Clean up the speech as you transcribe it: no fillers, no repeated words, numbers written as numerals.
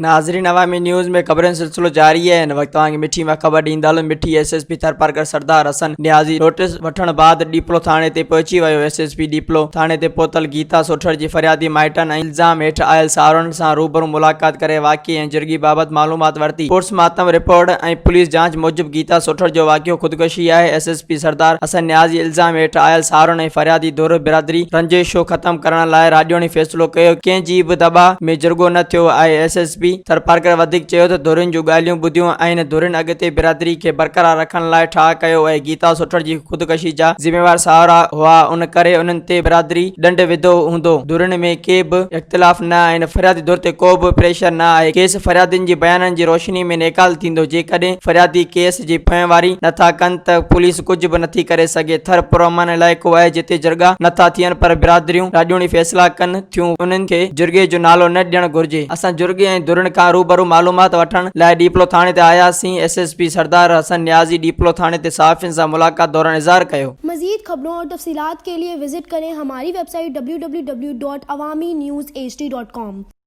ناظرين عوامي نيوز ۾ خبرن جو سلسلو جاري آهي هن وقت توهان کي مٺي مان خبر ڏيندا هلون Mithi S S P Tharparkar Sardar Hassan Niazi notice وٺڻ بعد ڏيپلو ٿاڻي تي پهچي ويو ايس ايس پي ڏيپلو ٿاڻي تي پهتل گيتا سوٽهڙ جي فريادي مائٽن ۽ الزام هيٺ آيل ساهرن سان روبرو ملاقات ڪري واقعي ۽ جرڳي بابت معلومات ورتي پوسٽ مارٽم رپورٽ ۽ پوليس جاچ موجب گيتا سوٽهڙ جو واقعو خودڪشي آهي S S P Sardar Hassan Niazi الزام هيٺ آيل ساهرن ۽ فريادي ڌر برادري رنجشو ختم ڪرڻ لاء راڄوڻي فيصلو ڪيو ڪنهن جي به دٻاء ۾ جرڳو نه ٿيو آهي. ايس ايس پي ٿرپارڪر وڌيڪ چيو ته ڌرين جون ڳالهيون ٻڌيون آهن، ڌرين اڳتي برادري کي برقرار رکڻ لاء ٺاهه ڪيو آهي، گيتا سوٽهڙ جي خودڪشي جا ذميوار ساهرا هئا ان ڪري انهن تي برادري ڏنڊ وڌو هوندو، ڌرين ۾ ڪي به اختلاف نه آهن، فريادي ڌر تي ڪو به پريشر نه آهي، ڪيس فريادين جي بيانن جي روشني ۾ نيڪال ٿيندو، جيڪڏهن فريادي ڪيس جي پوئواري نٿا ڪن ته پوليس ڪجهه به نٿي ڪري سگهي، ٿر پرامن علائقو آهي جتي جرڳا نٿا ٿين پر برادريون راڄوڻي فيصلا ڪن ٿيون انهن کي جرڳي جو نالو نه ڏيڻ گهرجي، اسان جرڳي ۽ ڌرين کان روبرو معلومات وٺڻ لاء ڏيپلو ٿاڻي تي آياسين، S S P Sardar Hassan Niazi Diplo ٿاڻي تي صحافين سان ملاقات دوران اظهار ڪيو. مزيد خبرون اور تفصيلات کے لئے وزٽ ڪرين ھماري web site www.awamiNewsHD.com.